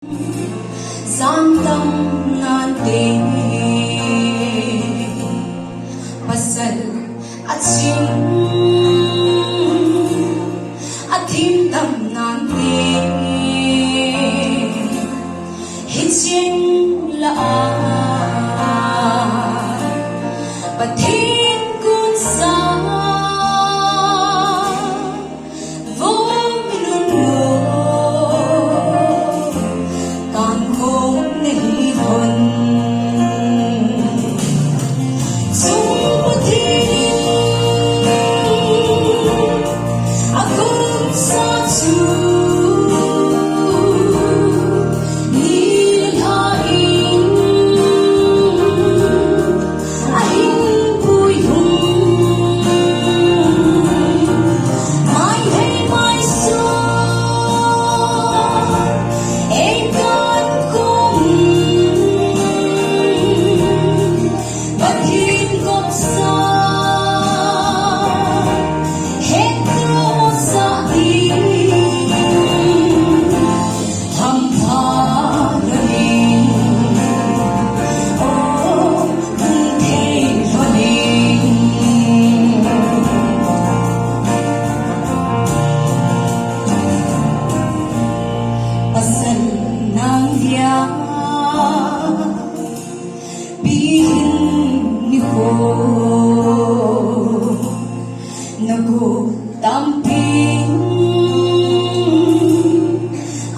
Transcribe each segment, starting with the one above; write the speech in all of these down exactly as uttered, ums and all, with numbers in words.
Jan tam nante, pasal aching athim tam nante, hicheng lah a Pathen gonsa Vo minun lo, kan kong nahi hon. Chung Pathen agonsa chu, ni le lha in ahin puihung, mai hei mai son, ei kan kong, Pathen gonsa, hetdoh sah ding. Hampha lhonin, o, hung thei lhonin. Pasal nang dia, pi hin nikho, nago tampi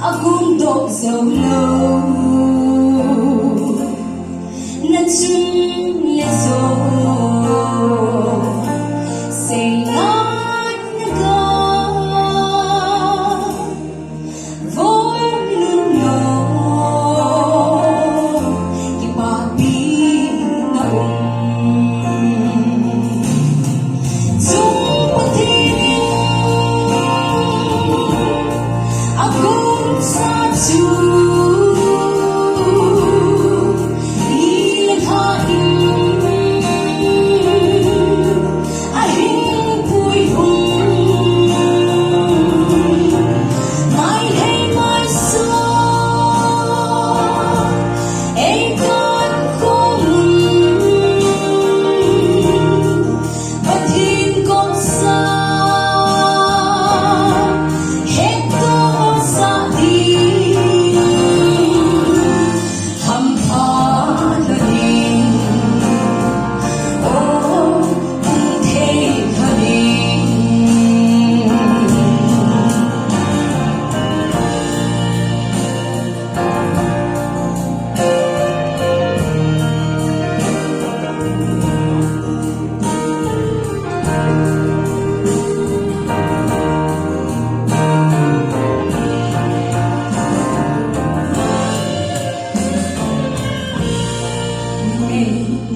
agum doh jou lou, nachun le jou, sei ngai naga. Vo minun lo, kipapi na um. Chung Pathen agonsa chu, ni le lha in ahin puihung, mai hei mai son, ei kan kong, Pathen gonsa, hetdoh sah ding. Hampha lhonin, o, hung thei lhonin.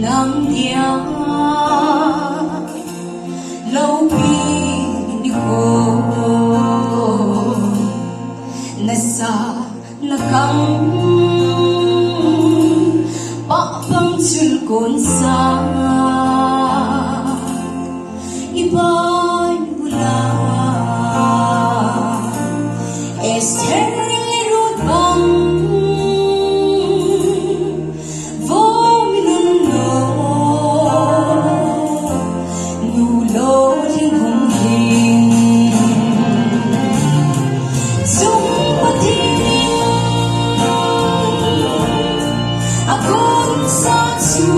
Nang dia, loupi nikho, nasa nakang, pah pang chul gonsa. I Bible a Esther le Ruth bang, vo minun lo, nu lolhing hung hin. Chung Pathen agonsa chu,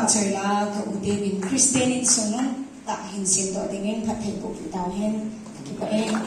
Chela ka u David Christian insung tah hin semdoh dingin phatthei boh peh tauhen. Kipah e.